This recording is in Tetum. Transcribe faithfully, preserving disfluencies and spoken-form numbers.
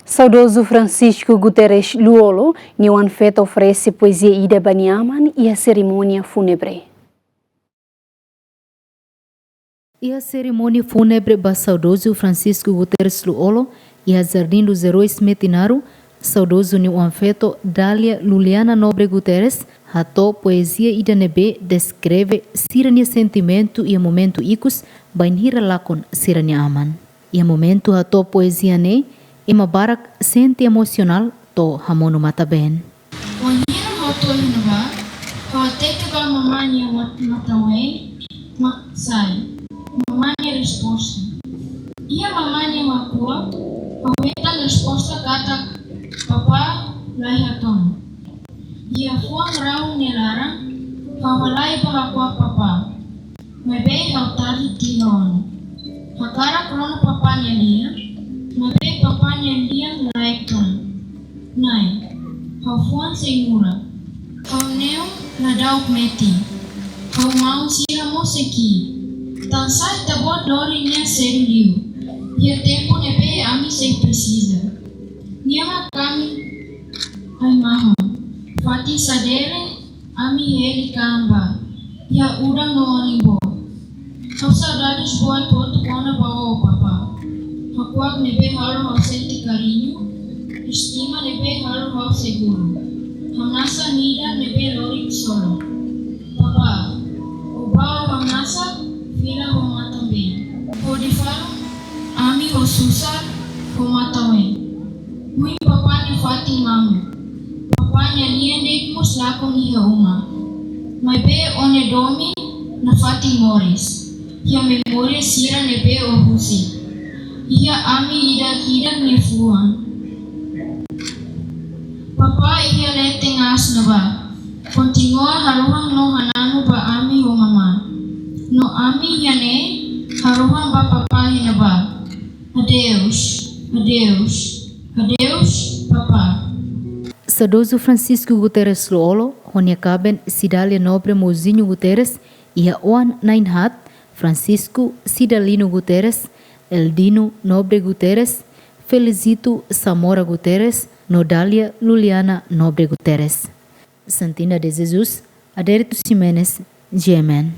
Saudozu Francisco Guterres Lú-Olo, nia oan-feto oferese poezia ida ba nia aman iha serimónia fúnebre. Iha serimónia fúnebre ba saudozu Francisco Guterres Lú-Olo, iha Jardim dos Heróis Metinaro, saudozu nia oan-feto Dália Luliana Nobre Guterres hato'o poezia ida ne'ebé deskreve sira-nia sentimentu iha momentu ikus bainhira lakon sira-nia aman. Iha momentu hato'o poezia ne'e, ema barak sente emosionál to'o hamonu matan-been. Wainhira ha'u to'o iha ne'ebá, ha'u hatete ba mamá nia mat-, matan-been, mak sai, mamá nia resposta. Iha mamá nia hakuak, ha'u hetan resposta katak papá la iha tan. Iha fuan rahun nia laran, ha'u halai ba hakuak papá. Maibé ha'u tali tiha ona. Hakarak rona papá nia lian, maibé papá nia lian la'e tan. Na'i, ha'u fuan sei murak. Ha'u neon lada'uk metin. Ha'u maun sira mós sei ki'ik. Tansá ita-boot lori nia sedu liu. Iha tempu ne'ebé ami sei presiza. Nia mak ami ai-mahon. Fatin sadere ami hili kaan ba. Iha udan no oan liubá. Ha'u saudades boot hotu kona-ba ó, papá. Hakuak ne'ebé halo ha'u sente kariñu, estima ne'ebé halo ha'u seguru. Hamnasa ida ne'ebé lori ksolok. Papá, ó bá ó hamnasa, fila ho matan-been. Hodi falun ami ho susar, ho matan-been. Huin papá nia fatin mamuk. Papá nia lian de'it mós lakon iha uma. Maibé ó-nia domin nafatin moris. Iha memória sira ne'ebé ó husik. Iha ami ida-idak nia fuan. Papá iha leten aas ne'ebá. Kontinua harohan no hananu ba ami ho mamá. No ami iha ne'e, harohan ba papá iha ne'ebá. Adeus, adeus, adeus, papá. Saudozu Francisco Guterres Lú-Olo, ho nia kaben Cidália Nobre Mozinho Guterres, iha oan na'in-haat, Francisco Cidalino Guterres, Eldino Nobre Guterres, Felicito Samora Guterres, no Dália Luliana Nobre Guterres. Santina de Jesus, Adérito Ximenes, G M N.